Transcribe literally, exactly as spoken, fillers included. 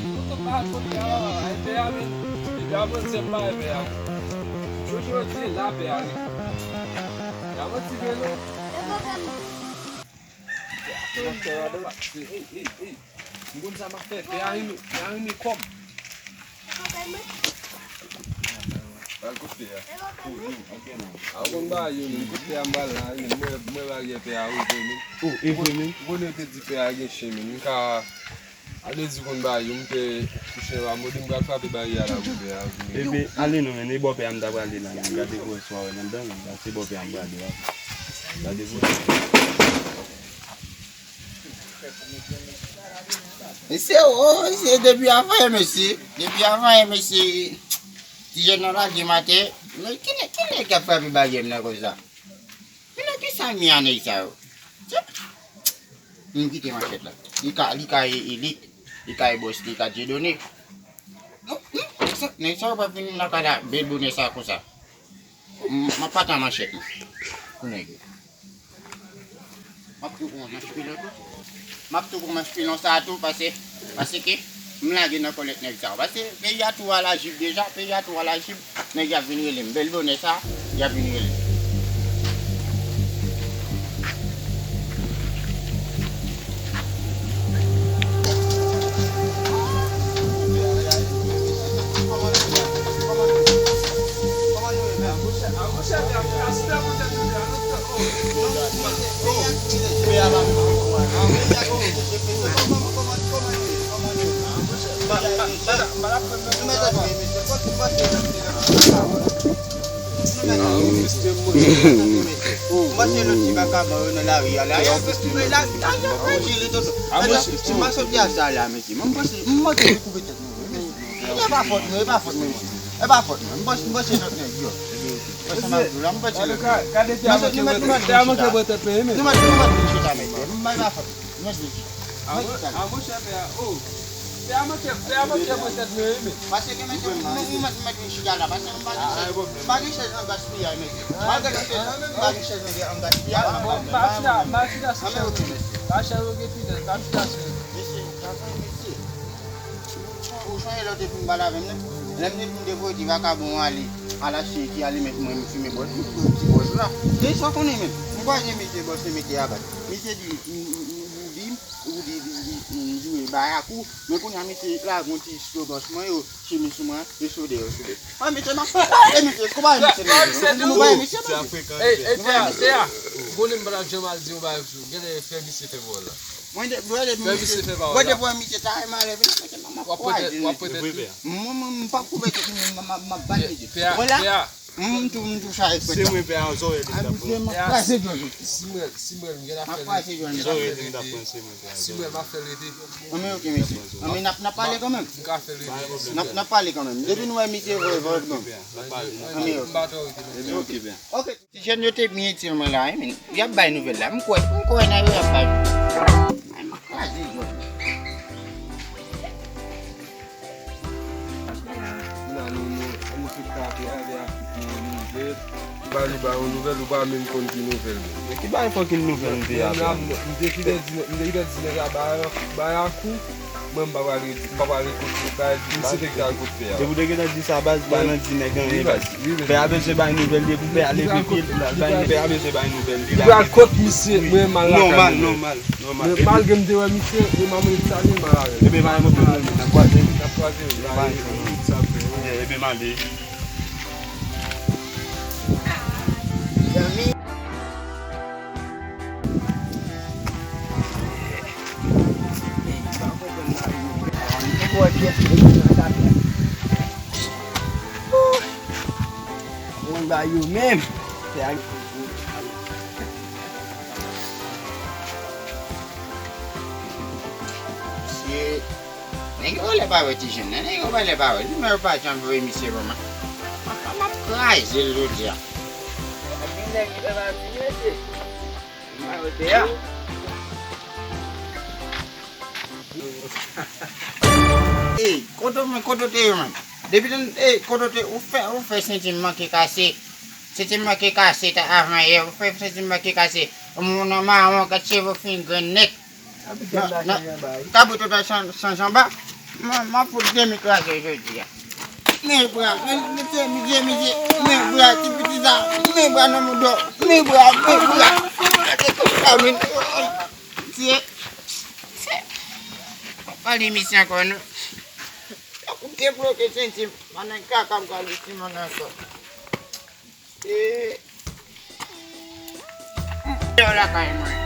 Mwen konn pa kote a, e pè a menm. Depi avan yè m pa wè pè a. Jodi yo di la pè a ret. Y a manti vre non. Ey, ey, ey. M konn sa m ap fè. Pè a renmen, pè a renmen kòb. Al kote a. A, ou konn bagay yo menm. Kote a m pral la, menm. Mwen, mwen bagay pè a ouvè menm. Oh, e vre menm. Ou konnen yo te di pè a gen chen menm. M ka, ale di konn bagay yo, m te touche la, mode m pral frape bagay a la pou pè a. Ebyen, ale non, men, e bò pè a m ta prale la, men. Gade gwo swa wè nan dan, men. Se bò pè a m prale la. Gade gwo swa. Mesye, o, mesye, depi avan yè, mesye. Depi avan yè, mesye. Ti jèn nan lage m atè. Men kilè, kilè k ap frape bagay m nan konsa? Men nan kisa m ye a nèg sa yo? M kite manchèt la. Li ka, li ka e, e lit. Li ka e bòs, li ka Dieudonné. Non, non, nèg sa, nèg sa yo pa vin lakay la bèl bonè sa konsa. M, m ap pata manchèt mwen pou nèg yo. M ap tou pran manch pilon tou. M ap tou pran manch pilon sa a tou, pase, pase ke m lage nan kòlèt nèg sa yo. Pase peyi a tou a la jip deja, peyi a tou a la jip, nèg y ap vin rele m. Bèl bonè sa, y ap vin rele m. Mwen se lòt ti vakabon yo nan lari a la. Ti masòdya sa la, mesye. Mwen panse, mwen panse li koupe tèt mwen, wi, mesye. E pa fòt mwen, e pa fòt mwen, mesye. E pa fòt mwen. Mwen panse, mwen panse lòt nèg yo. Mwen panse lòt nèg yo. Gade, gade, te a manke pran tèt mwen, wi, mesye. Nou mèt, nou mèt vin chita, mesye. Mwen pa fòt mwen. Mwen vin chita. A, monchè, pè a, o. Pè a manke, pè a manke pran tèt mwen, wi, men. Pase ke, mesye, mwen, mwen, mwen mèt vin chita la. Pase mwen pa gen chèz, mwen pa gen chèz an gaspiyay, mesye. Mwen pa gen chèz, mwen pa gen chèz an gaspiyay. Mafya, mafya, mafya, yo gen finans, mafya, se. Mesye, mesye. Ou sonje lè w te fin pale avè m nan? Lè m te fin devoye ti vakabon an ale, al achte ti alimet mwen, m fimen bòs, m fè ti bòs la. E sa w konnen menm? M kwaze misye bòs, se misye a bat. Misye di, m, m, m, ou di, ou di, di, di, m, jwe bayakou, men kounye a misye lage yon ti sou gòch mwen yo, chemiz sou mwen, e sou deyò, sou deyò. Mwen misye, m ap fè misye, kòman misye, nou bay misye, nou bay misye. Ey, ey, pè a, pè a, ou konnen m pa t ap janm al di yon bagay sou, genlè fè misye fè vòl la. Mwen de, mwen de, mwen de pou misye ta e malè vin, mwen, mwen, mwen pa koupe tèt li, mwen, mwen, mwen pa koupe tèt li, mwen, mwen, mwen, mwen ba l misye. Mwen la, m tou, m tou chaje fèt la. Se mwen pè a, zòrèy li m t ap pran. Mwen kraze djòl. Si mwen, si mwen, m gen afè rete. Zòrèy li m t ap pran, se mwen pè a. Si mwen, m ap fè rete. Anmen, ok, mesye. Anmen, n ap, n ap pale kanmenm. M ka fè rete. N ap, n ap pale kanmenm. Depi nou wè misye voye vòl, bon. Anmen, ok. Ok. Ti jèn yo te byen itil mwen la, wi, men y ap bay nouvèl la. M kwè, m kwè nan yo y ap bay. Ay, m ap kraze zòn. Kounye a nou, nou, nou tout ka ap ale ak tout moun nouvèl. Ou pa, nou ba yon nouvèl, ou pa menm konn ki nouvèl, men. Men ki bay fòkin nouvèl m te ap la? M te, m te kite di, m te kite di nèg la bay, bay akou. Mwen, m pa pral, m pa pral ekoute bagay, misye te ka ekoute pè a. Depi w te gentan di sa, baz, pa nan di nèg anyen, baz. Pè a bezwen bay nouvèl, depi pè a leve pye l, pè a bezwen bay nouvèl. Li pral kont misye, mwen, m al lakay li. Nòmal, nòmal, nòmal. Men malgre m te wè misye, e m a mande salye, m al avè l. Ebyen, pa gen pwoblèm, non, men n ap kwaze, wi. N ap kwaze, wi. Ebyen, m ale. Mwen ba yo menm. Mesye, nèg yo lè pa wè ti jèn nan, nèg yo pa lè pa wè. Li menm yo pa janm voye misye pou mwen. M ap, m ap kraze l jodi a. Ap gen nèg ki fè pati mesye. Mayote a. Ey, kote w, kote w te ye, man? Depi lè, ey, kote w te, ou fè, ou fè senti m manke kase. Senti m manke kase ta avan yè. Ou fè senti m manke kase. Ou moun nan mawon, gad cheve w fin grenn nèt. Kabrit ou ta chan- chanje anba. M ap fout demi kraze jodi a. Men bra, men mizye, mizye, mizye, men bra, ti piti sa, men bra nan mouda, men bra, men bra. Gade tout sa, men. Mizye, se, pa pale misye ankò, non. Ou debloke senti m, mannen kaka m ka li ti mannen ankò. E, yo lakay mwen.